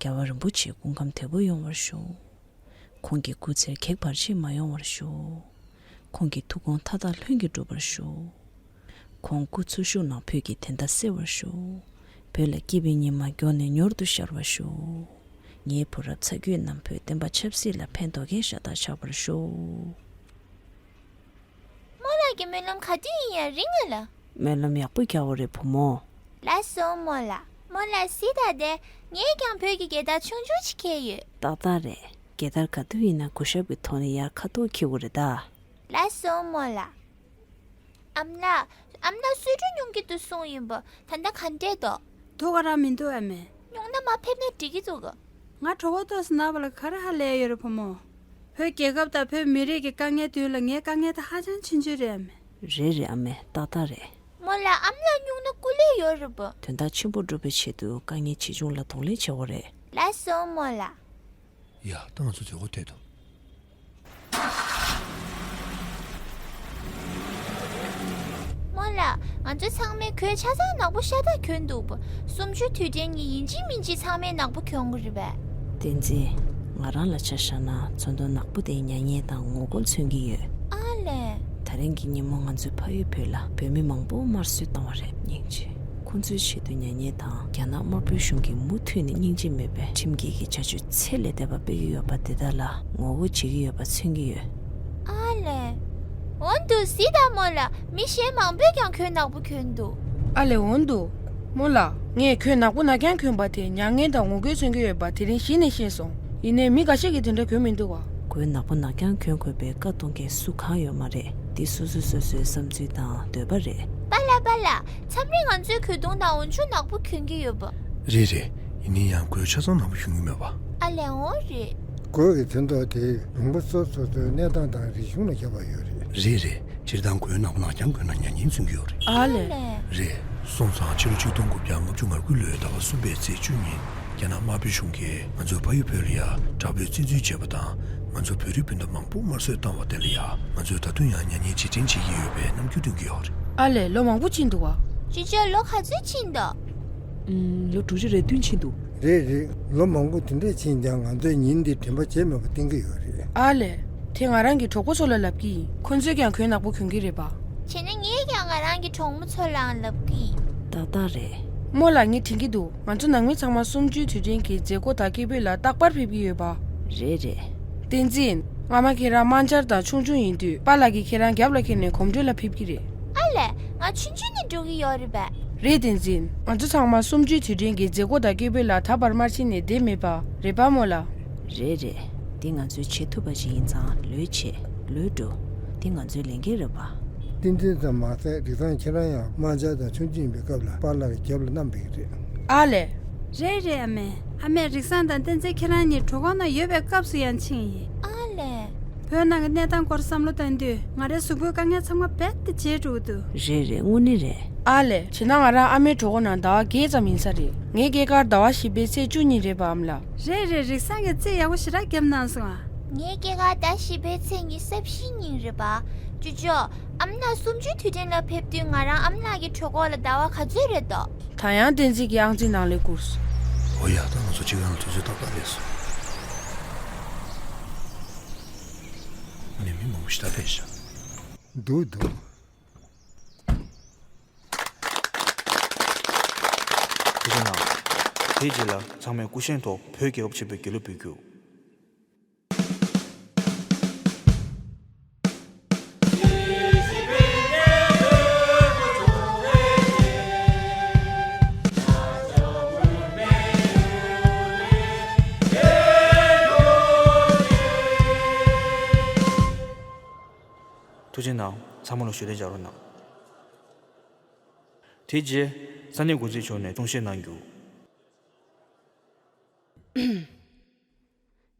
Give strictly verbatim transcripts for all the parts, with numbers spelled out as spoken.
རྒྱལ་བ་རིན་པོ་ཆེའི་སྐུ་ཁམས་བདེ་པོ་ཡོང་བར་ཤོག། ཁོང་གི་སྐུ་ཚེ་གེགས་བར་ཆད་མ་ཡོང་བར་ཤོག། ཁོང་གི་ཐུགས་དགོངས་མཐའ་དག་ལྷུན་གྱིས་འགྲུབ་པར་ཤོག། ཁོང་སྐུ་འཚོ་བཞུགས་ན་བོད་ཀྱི་བདེན་མཐའ་གསལ་བར་ཤོག། བོད་ལ་སྐྱིད་པའི་ཉི་མ་མགྱོགས་ནས་མྱུར་དུ་ཤར་བར་ཤོག། ངའི་བུ་རབས་ཚ་རྒྱུད་རྣམས་བོད་བསྟན་པ་ཆབ་སྲིད་ལ་ཕན་ཐོགས་མཁན་ཤ་སྟག་ཆགས་པར་ཤོག། རྨོ་ལགས་ཀྱི་སྨོན་ལམ་ག་དུས་ཡིན་ཡང་རིང་ང་ལ། སྨོན་ལམ་ཡག་པོ་རྒྱག་དགོས་རེད་བུ་མོ། ལགས་སོ་རྨོ་ལགས། རྨོ་ལགས་གཟིགས་དང་དེ། ངས་ཀྱང་བོད་ཀྱི་རྒྱལ་དར་ཆུང་ཆུང་ཅིག་འཁྱེར་ཡོད། ཏག་ཏག་རེད། རྒྱལ་དར་ག་དུས་ཡིན་ན་གུས་ཞབས་ཀྱི་ཐོག་ནས་ཡར་ཁ་ཐུག་འཁྱེར་དགོས་རེད་ད། ལགས་སོ་རྨོ་ལགས། ཨ་མ་ལགས། ཨ་མ་ལགས་གསོལ་མགྲོན་སྙུང་གི་འདུག་གསུངས་ཡིན་པ། ད་ལྟ་ག་འདྲས་འདུག་ཐུགས་ཁ་རག་མི་འདུག་ཨ་མས། སྙུང་ན་མ་ཕེབས་ན་འགྲིག་གི་འདུག་ག་ང་གྲོད་ཁོག་ཏོག་ཙམ་ན་བ་ལ་ག་རེ་ཧ་ལས་ཡོད་རེད་བུ་མོ། བོད་རྒྱལ་ཁབ་དང་བོད་མི་རིགས་ཀྱི་དཀའ་ངལ་མདུན་ལ་ངའི་དཀའ་ངལ་དེ་ཧ་ཅང་ཆུང་ཆུང་རེད་ཨ་མས། རེད་རེད་ཨ་མས། ཏག་ཏག་རེད། རྨོ་ལགས་ཨ་མ་ལགས་སྙུང་ན་སྐུ་ལས་ཡོད་རེད་པ། དོན་དག་ཆེན་པོ་སྒྲུབ་པའི་ཆེད་དུ་དཀའ་ངལ་ཆེ་ཆུང་ལ་གདོང་ལེན་བྱེད་དགོས་རེད། ལགས་སོ་རྨོ་ལགས། ཡ་ད་ང་ཚོ་མཛད་སྒོ་དེ་དང་། རྨོ་ལགས། ང་ཚོ་ཚང་མས་གོས་ཆ་ཚང་ནག་པོ་ཤ་སྟག་གྱོན་འདུག་པ། གསུམ་བཅུའི་དུས་དྲན་གྱི་ཡིན་གཅིག་མིན་གཅིག་ཚང་མས་ནག་པོ་གྱོན་དགོས་རེད་པས། བསྟན་འཛིན། ང་རང་ལ་ཆ་བཞག་ན་ཚོན་མདོག་ནག་པོ་དེ་མྱ་ངན་དང་ངོ་རྒོལ་མཚོན་གྱི་ཡོད། ཨ་ལས། ད་རིང་གི་ཉིན་མོ་ང་ཚོའི་ཕ་ཡུལ་བོད་ལ་བོད་མི་མང་པོ་དམར་གསོད་བཏང་བ་རེད། སྙིང་རྗེ། ཁོ་ཚོའི་ཆེད་དུ་མྱ་ངན་དང་རྒྱ་ནག་དམར་པོའི་གཞུང་གིས་མུ་མཐུད་ནས་སྙིང་རྗེ་མེད་པའི་ཁྲིམས་འགལ་གྱི་བྱ་སྤྱོད་ཚད་ལས་འདས་པ་སྤེལ་གྱི་ཡོད་པ་དེ་དག་ལ་ངོ་རྒོལ་བྱེད་ཀྱི་ཡོད་པ་མཚོན་གྱི་ཡོད། ཨ་ལས། འོན་ཏུ་གཟིགས་དང་རྨོ་ལགས། མི་གཞན་མང་པོས་ཀྱང་གོས་ནག་པོ་གྱོན་འདུག་ཨ་ལས་འོན་ཏུ། རྨོ་ལགས། ངས་གོས་ནག་པོ་ནག་རྐྱང་གྱོན་པ་དེ་མྱ་ངན་དང་ངོ་རྒོལ་མཚོན་གྱི་ཡོད་པ་དེ་རིང་གཞི་ནས་ཤེས་སོང་། ཡིན་ནའི་མི་འགའ་ཤས་ཀྱིས་དེ་འདྲ་གྱོན་མི་འདུག་ག་གོས་ནག་པོ་ནག་རྐྱང་གྱོན་དགོས་པའི་བཀའ་གཏོང་མཁན་སུ་གང་ཡོད་མ་རེད། འདི་སོ་སོ་སོ་སོའི་བསམ་ཚུལ་དང་འདོད་པ་རེད། པཱ་ལགས་པཱ་ལགས། མཚམས་རེ་ང་ཚོས་གོས་ཐུང་དང་འོག་འཇུག་ནག་པོ་གྱོན་གྱི་ཡོད་པ། རེད་རེད། ཡིན་ནའི་ཡང་གོས་ཆ་ཚང་ནག་པོ་གྱོན་གྱི་མེད་པ། ཨ་ལས་འོ་རེད། གོས་ཀྱི་ཚོན་མདོག་དེ་ལུང་པ་སོ་སོ་སོའི་གནས་སྟངས་དང་རིག་གཞུང་ལ་ཁྱབ་པ་ཡོད་རེད། རེད་རེད། སྤྱིར་བཏང་གོས་ནག་པོ་ནག་རྐྱང་གྱོན་ན་མྱ་ངན་མཚོན་གྱི་ཡོད་རེད། ཨ་ལས། རེད། སོང་ཙང་ཕྱི་ལོ་ཆིག་སྟོང་དགུ་བརྒྱ་ལྔ་བཅུ་ང་དགུ་ལོའི་ཟླ་བ་གསུམ་པའི་ཚེས་བཅུ་ཉིན་རྒྱ་ནག་དམར་པོའི་གཞུང་གིས་ང་ཚོའི་ཕ་ཡུལ་བོད་ལ་ཡ་དྲག་པོའི་བཙན་འཛུལ་བྱས་པ་དང་། ང་ཚོ་བོད་རིགས་སྤུན་ཟླ་མང་པོ་དམར་གསོད་བཏང་བ་དེ་ལ་ཡ་ང་ཚོས་ད་དུང་ཡང་མྱ་ངན་རྗེས་དྲན་བྱེད་ཀྱི་ཡོད་པའི་རྣམ་འགྱུར་སྟོན་གྱི་ཡོད་རེད། ཨ་ལས། ལོ་མང་པོ་ཕྱིན་འདུག་ག་ཅི་ཅག་ལོ་ག་ཚོད་ཕྱིན་འདུག་ཨུམ། ལོ་དྲུག་ཅུ་རེ་བདུན་ཕྱིན་འདུག་རེད་རེད། ལོ་མང་པོ་དེ་འདྲས་ཕྱིན་ཀྱང་ང་ཚོས་ཉིན་འདི་དྲན་པ་བརྗེད་མེད་པ་བསྟན་གྱི་ཡོད་རེད། ཨ་ལས། དེ་ང་རང་གི་གྲོགས་པོ་ཚོ་ལ་ལབ་ཀྱི་ཡིན། ཁོ་ཚོས་ཀྱང་གོས་ནག་པོ་གྱོན་གྱི་རེད་པ། བྱས་ན་ངས་ཀྱང་ང་རང་གི་གྲོགས་མོ་ཚོ་ལའང་ལབ་ཀྱི་ཡིན། ཏག་ཏག་རེད། རྨོ་ལགས། ངས་དྲན་གྱི་འདུག་ང་ཚོ་ནང་མི་ཚང་མ་གསུམ་བཅུའི་དུས་དྲན་གྱི་མཛད་སྒོ་དར་སྐྱེ་བོད་ལ་རྟག་པར་ཕེབས་ཀྱི་ཡོད་པ། རེད་རེད། བསྟན་འཛིན། སྔ་མ་ཁྱེད་རང་དམར་འབྱར་དང་ཆུང་ཆུང་ཡིན་དུས་པཱ་ལགས་ཀྱིས་ཁྱེད་རང་རྒྱབ་ལ་འཁྱེར་ནས་གོམ་བགྲོད་ལ་ཕེབས་ཀྱི་རེད། ཨ་ལས། ང་ཆུང་ཆུང་ནས་འགྲོ་གི་ཡོད་རེད་པས། རེད་བསྟན་འཛིན། ང་ཚོ་ཚང་མ་གསུམ་བཅུའི་དུས་དྲན་གྱི་མཛད་སྒོ་དར་སྐྱེ་བོད་ལ་ད་བར་མར་ཕྱིན་ནས་བསྡད་མེད་པ། རེད་པ་རྨོ་ལགས། རེད་རེད། འདི་ང་ཚོས་བྱེད་ཐུབ་པ་ཞིག་ཡིན་ཙང་ལོས་བྱེད། ལོས་འགྲོ། འདི་ང་ཚོའི་ལས་འགན་རེད་པ། བསྟན་འཛིན་ཙམ་མ་ཟད་རིག་བཟང་ཁྱེད་རང་ཡང་དམར་འབྱར་དང་ཆུང་ཆུང་ཡིན་པའི་སྐབས་ལ་པཱ་ལགས་ཀྱི་རྒྱབ་ལ་བསྣམས་པའི་རེད། ཨ་ལས། རེད་རེད་ཨ་མས། ཨ་མས་རིག་བཟང་དང་བསྟན་འཛིན་ཁྱེད་རང་གཉིས་གྲོད་ཁོག་ན་ཡོད་པའི་སྐབས་སུ་ཡང་ཕྱིན་ཡིན། ཨ་ལས། བོད་ནང་གི་གནས་སྟངས་སྐོར་བསམ་བློ་བཏང་དུས་ང་རའི་གཟུགས་པོའི་དཀའ་ངལ་ཚང་མ་རྦད་དེ་བརྗེད་འགྲོ་གི་འདུག་རེད་རེད། དངོས་གནས་རེད། ཨ་ལས། བྱས་ན་ང་རང་ཨ་མའི་གྲོད་ཁོག་ནང་ཟླ་བ་བརྒྱད་ཙམ་ཡིན་ས་རེད། ངའི་སྐྱེས་སྐར་ཟླ་བ་བཞི་པའི་ཚེས་བཅུ་ཉིན་རེད་པ་ཨ་མ་ལགས། རེད་རེད། རིག་བཟང་གིས་རྩིས་ཡག་པོ་ཞེ་དྲག་བརྒྱབ་གནང་སོང་ཨ། ངའི་སྐྱེས་སྐར་ཟླ་བཞི་པའི་ཚེས་ཉི་ཤུ་བཞི་ཉིན་རེད་པ། ཅོ་ཅོ། ཨ་མ་ལགས་གསུམ་བཅུའི་དུས་དྲན་ལ་ཕེབས་དུས་ང་རང་ཨ་མ་ལགས་ཀྱི་གྲོད་ཁོག་ལ་ཟླ་བ་ག་ཚོད་རེད་དོ། ད་ཡང་བསྟན་འཛིན་གྱིས་ཨང་རྩིས་ནང་ལས་བསྐུར་སོང་། འོ་ཡ། ད་ང་ཚོ་སྤྱི་ཁང་ལ་དུས་ཚོད་ཏག་ཏག་རེད་སོང་། ཨ་ནི་མི་མང་པོ་ཞེ་དྲག་ཕེབས་ཤག་འདུག་འདུག་དེ་བཞིན་ལ། དེའི་རྗེས་ལ་ཚང་མས་སྐུ་བཞེངས་ཐོག་བོད་རྒྱལ་ཁབ་ཆེན་པོའི་དགེ་ལུགས་འབུལ་རྒྱུ། ཐུགས་རྗེ་གནང་། ཚང་མ་ལ་ཞུ་ལན་རྒྱག་རོགས་གནང་། དེ་རྗེས་ས་གནས་འགོ་འཛིན་མཆོག་ནས་གསུང་བཤད་གནང་རྒྱུ།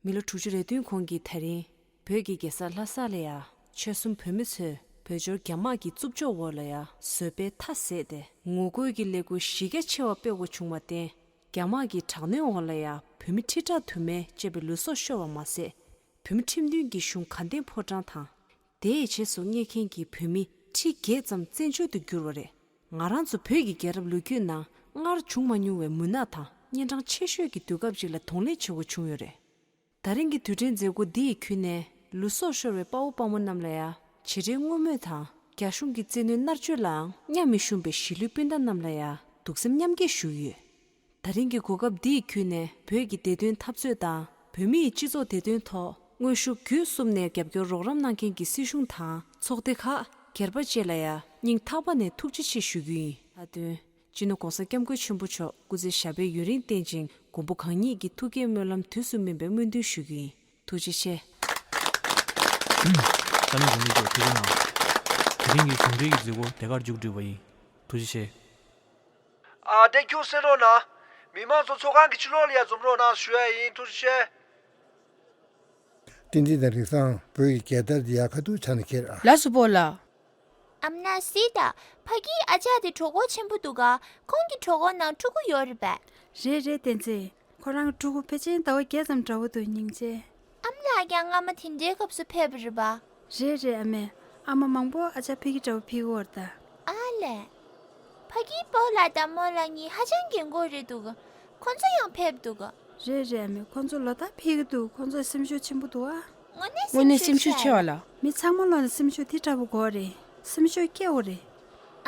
མི་ལོ་དྲུག་ཅུ་རེ་བདུན་གོང་གི་དེ་རིང་བོད་ཀྱི་རྒྱལ་ས་ལྷ་ས་ལ་ཡ་ཆོལ་གསུམ་བོད་མི་ཚོས་བོད་འབྱོར་རྒྱ་དམག་གི་རྩུབ་སྤྱོད་འོག་ལ་ཡ་བཟོད་པའི་མཐའ་ཟད་དེ་ངོ་རྒོལ་གྱི་ལས་འགུལ་གཞི་རྒྱ་ཆེ་བ་སྤེལ་དགོས་བྱུང་བར་བརྟེན། རྒྱ་དམག་གི་དྲག་གནོན་འོག་ལ་ཡ་བོད་མི་ཁྲི་ཕྲག་དུ་མའི་བཅས་པའི་ལུས་སྲོག་ཤོར་བ་མ་ཟད། བོད་མི་ཁྲིམས་མཐུན་གྱི་གཞུང་དགའ་ལྡན་ཕོ་བྲང་དང་། དེའི་རྗེས་སུ་གཉེར་མཁན་གྱི་བོད་མི་ཁྲི་བརྒྱད་ཙམ་བཙན་བྱོལ་དུ་བསྒྱུར་བ་རེད། ང་རང་ཚོ་བོད་ཀྱི་རྒྱལ་རབས་ལོ་རྒྱུས་ནང་སྔར་བྱུང་མ་མྱོང་བའི་མུན་ནག་དང་ གཉན་འཕྲང་ཆེ་ཤོས་ཀྱི་དུས་སྐབས་ཅིག་ལ་གདོང་ལེན་བྱེད་དགོས་བྱུང་ཡོད་རེད། ད་རིང་གི་དུས་དྲན་མཛད་སྒོ་འདི་ཡི་ཁུལ་ནས་ལུས་སྲོག་ཤོར་བའི་དཔའ་བོ་དཔའ་མོ་རྣམས་ལ་ཡང་བྱེད་འབྲེལ་མངོན་མོས་དང་རྒྱ་གཞུང་གི་བཙན་གནོན་མནར་གཅོད་ལའང་གཉའ་མི་ཞུམ་པའི་གཞིས་ལུས་སྤུན་ཟླ་རྣམས་ལ་ཡང་གདུང་སེམས་མཉམ་སྐྱེད་ཞུ་གི་ཡོད། ད་རིང་གི་གོ་སྐབས་འདི་ཡི་ཁུལ་ནས་བོད་ཀྱི་བདེ་དོན་འཐབ་རྩོད་དང་བོད་མི་ཡི་སྤྱི་ཚོགས་བདེ་དོན་ཐོག་དངོས་ཤུགས་བརྒྱུད་གསུམ་ནས་རྒྱབ་སྐྱོར་རོགས་རམ་གནང་མཁན་གྱི་སྲིད་གཞུང་དང་ཚོགས་སྡེ་ཁག་སྒེར་པ་བཅས་ལ་ཡང་སྙིང་ཐག་པ་ནས་ཐུགས་རྗེ་ཆེ་ཞུ་རྒྱུ་ཡིན། ལྷག་དོན། སྤྱི་ནོར་༸གོང་ས་༸སྐྱབས་མགོན་ཆེན་པོ་མཆོག་སྐུ་ཚེ་ཞབས་པད་ཡུན་རིང་བརྟན་ཅིང་མགོན་པོ་གང་ཉིད་ཀྱི་ཐུགས་བསྐྱེད་སྨོན་ལམ་དུས་སུ་སྨིན་པའི་སྨོན་འདུན་ཞུ་རྒྱུ་ཡིན། ཐུགས་རྗེ་ཆེ། ས་གནས་འགོ་འཛིན་མཆོག་ཐུགས་རྗེ་གནང་། དེ་རིང་གི་གཞུང་འབྲེལ་གྱི་མཛད་སྒོ་དེ་གར་མཇུག་བསྒྲིལ་བ་ཡིན། ཐུགས་རྗེ་ཆེ། ཨ་དེ་ཁྱུག་སེ་རོགས་གནང་། མི་མང་ཚོ་ཚོགས་ཁང་གི་ཕྱི་ལོགས་ལ་ཡར་འཛོམས་རོགས་གནང་ཞུ་ཡ་ཡིན། ཐུགས་རྗེ་ཆེ། བསྟན་འཛིན་དང་རིག་བཟང་བོད་ཀྱི་རྒྱལ་དར་འདི་ཡར་ཁ་ཐུག་ཕྱག་ན་འཁྱེར་ཨ། ལགས་སོ་སྤོ་ལགས། ཨམ་ལགས་སི་ད། ཕ་གིའི་ཨ་ཅག་དེ་གྲོད་ཁོག་ཆེན་པོ་འདུག་ག་ཁོང་གི་གྲོད་ཁོག་ནང་ཕྲུ་གུ་ཡོད་རེད་པས། རེད་རེད་བསྟན་འཛིན། ཁོ་རང་གི་ཕྲུ་གུ་ཕལ་ཆེར་ཟླ་བ་བརྒྱད་ཙམ་འདྲ་བོ་འདུག་སྙིང་རྗེ། ཨམ་ལགས་ཀྱང་སྔ་མ་དེ་འདྲའི་སྐབས་སུ་ཕེབས་པ་རེད་པ། རེད་རེད་ཨ་མས། ཨ་མ་མང་པོ་ཨ་ཅག་ཕ་གི་འདྲ་བོ་ཕེབས་ཀྱི་ཡོད་རེད་ད། ཨ་ལས། ཕ་གིའི་སྤོ་ལགས་དང་རྨོ་ལགས་གཉིས་ཧ་ཅང་རྒན་གོག་རེད་འདུག་ཁོ་ཚོ་ཡང་ཕེབས་འདུག་རེད་རེད་ཨ་མས། ཁོ་ཚོ་ལོ་ལྟར་ཕེབས་ཀྱི་འདུག་ཁོ་ཚོ་སེམས་ཤུགས་ཆེན་པོ་འདུག་ཨ། དངོས་གནས་སེམས་ཤུགས་ཆེ་བ་ལ། མི་ཚང་མ་ལོ་ནས་སེམས་ཤུགས་དེ་འདྲ་བོ་དགོས་རེད། སེམས་ཤུགས་སྐྱེ་བོ་རེད།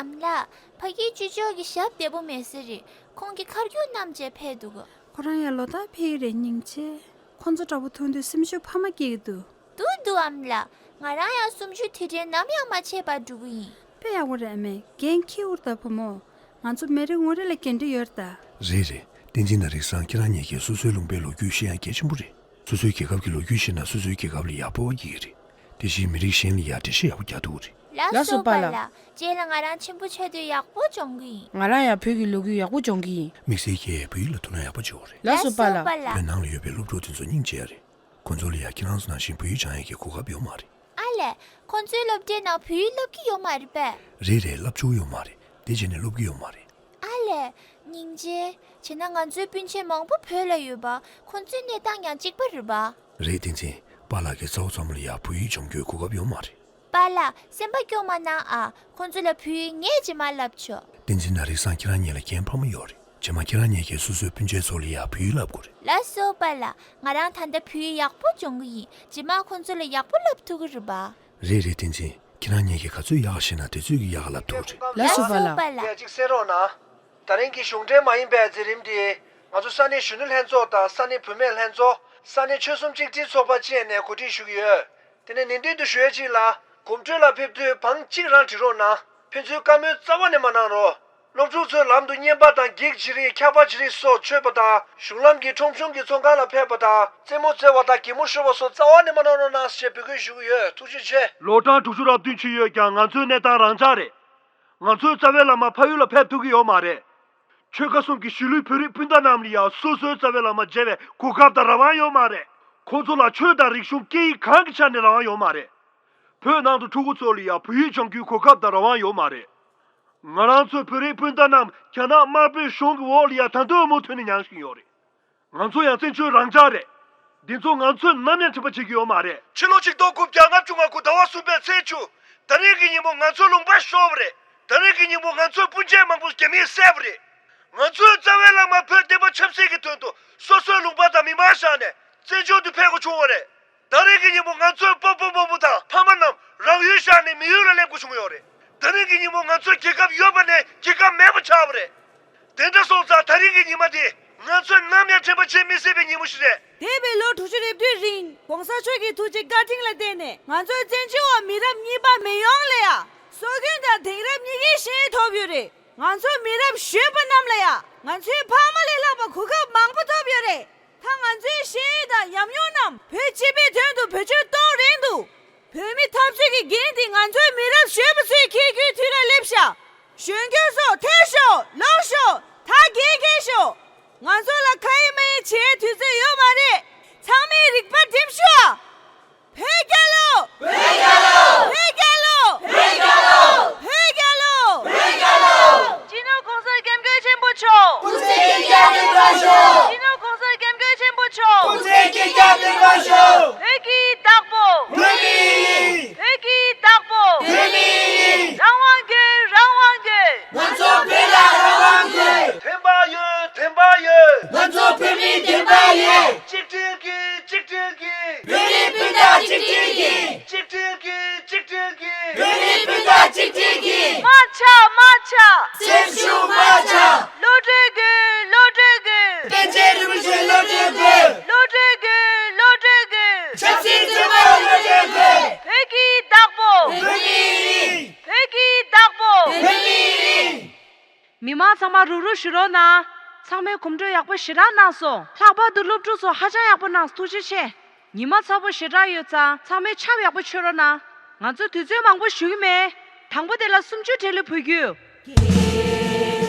ཨམ་ལགས། ཕ་གིའི་ཅི་ཅོག་གི་ཞབས་བདེ་པོ་མེད་ས་རེད། ཁོང་གི་ཁ་རྒྱུག་བསྣམས་བྱས་ཕེབས་འདུག་ཁོ་རང་ཡང་ལོ་ལྟར་ཕེབས་ཀྱི་རེད་སྙིང་རྗེ། ཁོ་ཚོ་འདྲ་བོ་མཐོང་དུས་སེམས་ཤུགས་འཕར་མ་སྐྱེ་གི་འདུག་འདུག་འདུག་ཨམ་ལགས། ང་རང་ཡང་གསུམ་བཅུའི་དུས་དྲན་ནམ་ཡང་མ་ཆད་པར་འགྲོ་གི་ཡིན། དཔེ་ཡག་པོ་རེད་ཨ་མས། འགན་འཁྱེར་འུར་ད་བུ་མོ། ང་ཚོ་མི་རེ་ངོ་རེ་ལ་འགན་འཁྲི་ཡོད་རེད་ད། རེད་རེད། བསྟན་འཛིན་དང་རིག་བཟང་ཁྱེད་རང་གཉིས་ཀས་སོ་སོའི་ལུང་པའི་ལོ་རྒྱུས་ཤེས་ཡ་གལ་ཆེན་པོ་རེད། སོ་སོའི་རྒྱལ་ཁབ་ཀྱི་ལོ་རྒྱུས་ཤེས་ན་སོ་སོའི་རྒྱལ་ཁབ་ལ་ཡག་པོ་བ་སྐྱེ་གི་རེད། དེ་བཞིན་མི་རིགས་གཞན་ལ་ཡ་འགྲེལ་བཤད་ཡག་པོ་རྒྱག་ཐུབ་ཀྱི་རེད། ལགས་སོ་པཱ་ལགས། རྗེས་ལ་ང་རང་ཆེན་པོ་ཆགས་དུས་ཡག་པོ་སྦྱོང་གི་ཡིན། ང་རང་ཡང་བོད་ཀྱི་ལོ་རྒྱུས་ཡག་པོ་སྦྱོང་གི་ཡིན། དམིགས་བསལ་གྱིས་བོད་ཡིག་ལ་ཐུགས་སྣང་ཡག་པོ་བྱེད་དགོས་རེད། ལགས་སོ་པཱ་ལགས། བོད་ནང་ལ་ཡོད་པའི་སློབ་ཕྲུག་དེ་ཚོ་སྙིང་རྗེ་ཡ་རེད། ཁོ་ཚོ་ལ་ཡང་ཁྱེད་རང་ཚོ་ནང་བཞིན་བོད་ཡིག་སྦྱང་ཡག་གི་གོ་སྐབས་ཡོད་མ་རེད། ཨ་ལས། ཁོ་ཚོའི་སློབ་གྲྭའི་ནང་བོད་ཡིག་སློབ་ཀྱི་ཡོད་མ་རེད་པས། རེད་རེད། བསླབ་ཆོག་ཡོད་མ་རེད། དེ་བྱས་ནས་སློབ་ཀྱི་ཡོད་མ་རེད། ཨ་ལས། སྙིང་རྗེ། བྱས་ན་ང་ཚོའི་སྤུན་མཆེད་མང་པོ་བོད་ལ་ཡོད་པ། ཁོ་ཚོའི་གནས་སྟངས་ཡང་གཅིག་པ་རེད་པ། རེད་བསྟན་འཛིན། པཱ་ལགས་ཀྱི་ཚ་བོ་ཚ་མོ་ལ་ཡང་བོད་ཡིག་སྦྱོང་རྒྱུའི་གོ་སྐབས་ཡོད་མ་རེད། པཱ་ལགས་སེམས་པ་སྐྱོ་མ་གནང་ཨ། ཁོ་ཚོ་ལ་བོད་ཡིག་ངས་རྗེས་མ་བསླབ་ཆོག་བསྟན་འཛིན་དང་རིག་བཟང་ཁྱེད་རང་གཉིས་ལ་འགན་འཕར་མ་ཡོད་རེད། རྗེས་མ་ཁྱེད་རང་གཉིས་ཀྱིས་སོ་སོའི་སྤུན་མཆེད་ཚོ་ལ་ཡང་བོད་ཡིག་བསླབ་དགོས་རེད། ལགས་སོ་པཱ་ལགས། ང་རང་ད་ལྟ་བོད་ཡིག་ཡག་པོ་སྦྱོང་གི་ཡིན། རྗེས་མ་ཁོ་ཚོ་ལ་ཡག་པོ་བསླབ་ཐུབ་ཀྱི་རེད་པ། རེད་རེད་བསྟན་འཛིན། ཁྱེད་རང་གཉིས་ཀྱིས་ག་ཚོད་ཡག་ཤེས་ན་དེ་ཚོད་ཀྱིས་ཡག་ག་བསླབ་ཐུབ་ཀྱི་རེད། ལགས་སོ་པཱ་ལགས། ལགས་སོ་པཱ་ལགས། ཅིག་གསན་རོགས་གནང་། ད་རིང་གི་གཞུང་འབྲེལ་མ་ཡིན་པའི་མཛད་རིམ་འདི་ང་ཚོ་ས་གནས་གཞོན་ནུ་ལྷན་ཚོགས་དང་ས་གནས་བུད་མེད་ལྷན་ཚོགས། ས་གནས་ཆོལ་གསུམ་གཅིག་སྒྲིལ་ཚོགས་པ་བཅས་ནས་གོ་སྒྲིག་ཞུ་གི་ཡོད། དེ་ནས་ནན་ཏན་དུ་ཞུ་ཡ་གཅིག་ལ། གོམ་བགྲོད་ལ་ཕེབས་དུས་བང་གཅིག་རང་བྲི་རོགས་གནང་། ཕན་ཚུན་བཀའ་མོལ་རྩ་བ་ནས་མ་གནང་རོགས། སློབ་ཕྲུག་ཚོའི་ལམ་དུ་བསྙེན་པ་དང་བགེགས་ཅི་རིགས་འཁྱགས་པ་ཅི་རིགས་སོགས་མཆོད་པ་དང་། གཞུང་ལམ་གྱི་ཁྲོམ་གཞུང་གི་ཚོང་ཁང་ལ་ཕེབས་པ་དང་རྩེད་མོ་རྩེ་བ་དང་གད་མོ་ཤོར་བ་སོགས་རྩ་བ་ནས་མ་གནང་རོགས་གནང་ཞེས་འབོད་སྐུལ་ཞུ་གི་ཡོད། ཐུགས་རྗེ་ཆེ། ལོ་གྲངས་དྲུག་ཅུ་རེ་བདུན་ཕྱིན་ཡོད་ཀྱང་ང་ཚོའི་གནས་སྟངས་རང་འཇགས་རེད། ང་ཚོའི་རྩ་བའི་བླ་མ་ཕ་ཡུལ་ལ་ཕེབས་ཐུབ་ཀྱི་ཡོད་མ་རེད། ཆོལ་ཁ་གསུམ་གྱི་གཞིས་ལུས་བོད་རིགས་སྤུན་ཟླ་རྣམས་ལ་ཡང་སོ་སོའི་རྩ་བའི་བླ་མ་མཇལ་བའི་གོ་སྐབས་དང་རང་དབང་ཡོད་མ་རེད། ཁོང་ཚོ་ལ་ཆོས་དང་རིག་གཞུང་སྐད་ཡིག་གང་གི་ཆ་ནས་རང་དབང་ཡོད་མ་རེད། བོད་ནང་དུ་ཕྲུ་གུ་ཚོ་ལ་ཡང་བོད་ཡིག་སྦྱང་རྒྱུའི་གོ་སྐབས་དང་རང་དབང་ཡོད་མ་རེད། ང་རང་ཚོའི་བོད་རིགས་སྤུན་ཟླ་རྣམས་རྒྱ་ནག་དམར་པོའི་གཞུང་གི་འོག་ལ་ཡང་ད་དུང་མུ་མཐུད་ནས་མྱངས་བཞིན་ཡོད་རེད། ང་ཚོ་ཡང་བཙན་བྱོལ་རང་འཇགས་རེད། འདི་ཚོ་ང་ཚོས་ནམ་ཡང་དྲན་པ་བྱེད་ཀྱི་ཡོད་མ་རེད། ཕྱི་ལོ་ཆིག་སྟོང་དགུ་བརྒྱ་ལྔ་བཅུ་ང་དགུ་ཟླ་བ་གསུམ་པའི་ཚེས་བཅུ། ད་རིང་གི་ཉིན་མོ་ང་ཚོའི་ལུང་པ་ཤོར་བ་རེད། ད་རིང་གི་ཉིན་མོ་ང་ཚོའི་སྤུན་མཆེད་མང་པོ་རྒྱ་མིས་བསད་པ་རེད། ང་ཚོའི་རྩ་བའི་བླ་མ་བོད་བསྟན་པ་ཆབ་སྲིད་ཀྱི་དོན་དུ་སོ་སོའི་ལུང་པ་དང་མི་མང་བཞག་ནས་བཙན་བྱོལ་དུ་ཕེབས་དགོས་བྱུང་བ་རེད། ད་རིང་གི་ཉིན་མོ་ང་ཚོའི་སྤོ་སྤོ་རྨོ་མོ་དང་ཕ་མ་རྣམས་རང་ཡུལ་བཞག་ནས་མི་ཡུལ་ལ་སླེབས་དགོས་བྱུང་ཡོད་རེད། ད་རིང་གི་ཉིན་མོ་ང་ཚོའི་རྒྱལ་ཁབ་ཡོད་པ་ནས་རྒྱལ་ཁབ་མེད་པ་ཆགས་པ་རེད། དེ་འདྲ་སོང་ཙང་ད་རིང་གི་ཉི་མ་འདི་ང་ཚོས་ནམ་ཡང་དྲན་པ་བརྗེད་མི་སྲིད་པའི་ཉིན་མོ་ཞིག་རེད། འདས་པའི་ལོ་དྲུག་ཅུ་རེ་བདུན་རིང་༸གོང་ས་མཆོག་གི་ཐུགས་རྗེ་བཀའ་དྲིན་ལ་བརྟེན་ནས་ང་ཚོའི་བཙན་བྱོལ་བ་མི་རབས་གཉིས་པ་མི་ཡོངས་ལ་ཡང་སྲོལ་རྒྱུན་དང་དེང་རབས་གཉིས་ཀའི་ཤེས་ཡོན་ཐོབ་ཡོད་རེད། ང་ཚོའི་མི་རབས་གཞོན་པ་རྣམས་ལ་ཡང་ང་ཚོའི་ཕ་མ་ལས་ལྷག་པ་གོ་སྐབས་མང་པོ་ཐོབ་ཡོད་རེད། ད་ང་ཚོའི་ཤེས་ཡོན་དང་ཉམས་མྱོང་རྣམས་བོད་སྤྱི་པའི་དོན་དུ་བེད་སྤྱོད་གཏོང་རན་འདུག་བོད་མི་འཐབ་རྩོད་ཀྱི་འགན་དེ་ང་ཚོའི་མི་རབས་གཞོན་པ་ཚོས་འཁྱེར་རྒྱུའི་དུས་ལ་སླེབས་ཤག་གཞོན་སྐྱེས་ཚོ་ཐེ་ཤོག་ལོག་ཤོག་ད་རྒྱལ་རྒྱལ་ཤོག་ང་ཚོ་ལ་ཁ་ཡིན་མ་ཡིན་བྱེད་དུས་ཚོད་ཡོད་མ་རེད། ཚང་མས་རིག་པ་སྒྲིམ་ཤོག་བོད་རྒྱལ་ལོ། བོད་རྒྱལ་ལོ། བོད་རྒྱལ་ལོ། བོད་རྒྱལ་ལོ། བོད་རྒྱལ་ལོ། བོད་རྒྱལ་ལོ། སྤྱི་ནོར་༸གོང་ས་༸སྐྱབས་མགོན་ཆེན་པོ་མཆོག་སྐུ་ཚེ་བསྐལ་བརྒྱར་བརྟན་པར་ཤོག་སྤྱི་ནོར་༸གོང་ས་༸སྐྱབས་མགོན་ཆེན་པོ་མཆོག་སྐུ་ཚེ་བསྐལ་བརྒྱར་བརྟན་པར་ཤོག་བོད་ཀྱི་བདག་པོ། བོད་མི་ཡིན། བོད་ཀྱི་བདག་པོ། བོད་མི་ཡིན། རང་དབང་དགོས། རང་དབང་དགོས། ང་ཚོ་བོད་ལ་རང་དབང་དགོས། བདེན་པ་ཡོད། བདེན་པ་ཡོད། ང་ ཚང་མ་རུབ་རུབ་བཞུགས་རོགས་གནང་། ཚང་མས་གོམ་བགྲོད་ཡག་པོ་ཞེ་དྲག་གནང་སོང་། ལྷག་པར་དུ་སློབ་ཕྲུག་ཚོ་ཧ་ཅང་ཡག་པོ་གནང་། ཐུགས་རྗེ་ཆེ། ཉི་མ་ཚ་པོ་ཞེ་དྲག་ཡོད་ཙང་ཚང་མས་ཆབ་ཡག་པོ་མཆོད་རོགས་གནང་། ང་ཚོ་དུས་ཚོད་མང་པོ་ཞུ་གི་མེད། དང་པོ་དེ་ལ་སུམ་ཅུ་ཐེ་ལི་འབུལ་རྒྱུ།